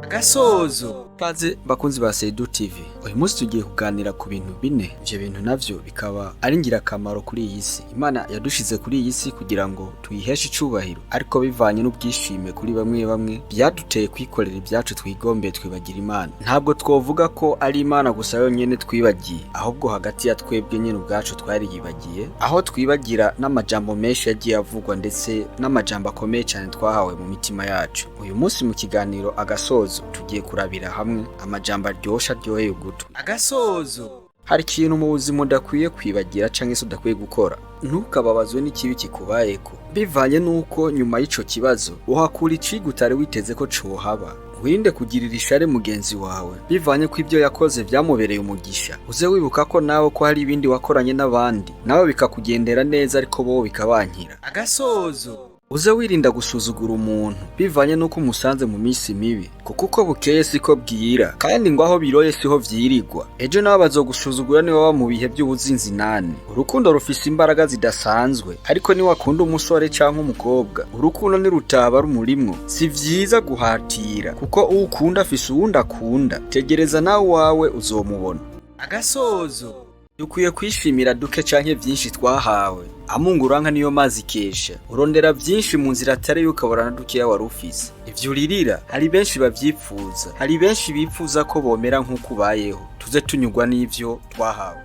Agasozo. Kaze bakunzi ba Seidu TV. Uyu munsi tugiye kuganira ku bintu bine. Ivyo bintu navyo bikaba ari ngirakamaro kuri iyi si. Imana yadushize kuri iyi si kugira ngo tuyiheshe icubahiro, ariko bivanye n'ubwishime kuri bamwe bamwe byaduteye kwikorera ibyacu twigombeye, twibagira Imana. Ntabwo twovuga ko ari Imana gusa yonyene twibagiye, ahubwo hagati ya twebwe nyene ubwacu twariyibagiye, aho twibagira n'amajambo menshi yagiye avugwa, ndetse n'amajambo akomeye cyane twahawe mu mitima yacu. Uyu munsi mu kiganiro Agasozo tugiye kurabira hamwe amajambo aryoshe, aryoheye ugutwi. Agasozo. Hari ikintu mu buzima udakwiye kwibagira canke se udakwiye gukora: ntukababazwe n'ikibi kikubayeko, bivanye n'uko nyuma y'ico kibazo uhakura icigwa utari witeze ko cohaba. Wirinde kugirira ishari mugenzi wawe, bivanye ko ibyo yakoze byamubereye umugisha. Uze wibuka ko nawe ko hari ibindi wakoranye n'abandi, nawe bikakugendera neza, ariko bo bikabankira. Agasozo. Uze wirinda gusuzugura umuntu bivanye n'uko umusanze mu minsi mibi, kuko uko bukeye siko bwira, kandi ngo aho biroye siho vyirigwa. Ejo nawe bazogusuzugura niba waba mu bihe by'ubuzinzinani. Urukundo rufise imbaraga zidasanzwe, ariko niwakunda umusore canke umukobwa, urukundo nirutaba rumurimwo, si vyiza guhatira, kuko uwo ukunda afise uwundi akunda. Tegereza, nawe uwawe uzomubona. Agasozo. Dukwiye kwishimira duke canke vyinshi twahawe. Amunguranka niyo mazi kesha. Urondera vyinshi mu nzira atari yo, ukabura na dukeya wari ufise. Ivyo uririra hari benshi bavyipfuza, hari benshi bipfuza ko bomera nk'uko ubayeho. Tuze tunyurwa n'ivyo twahawe.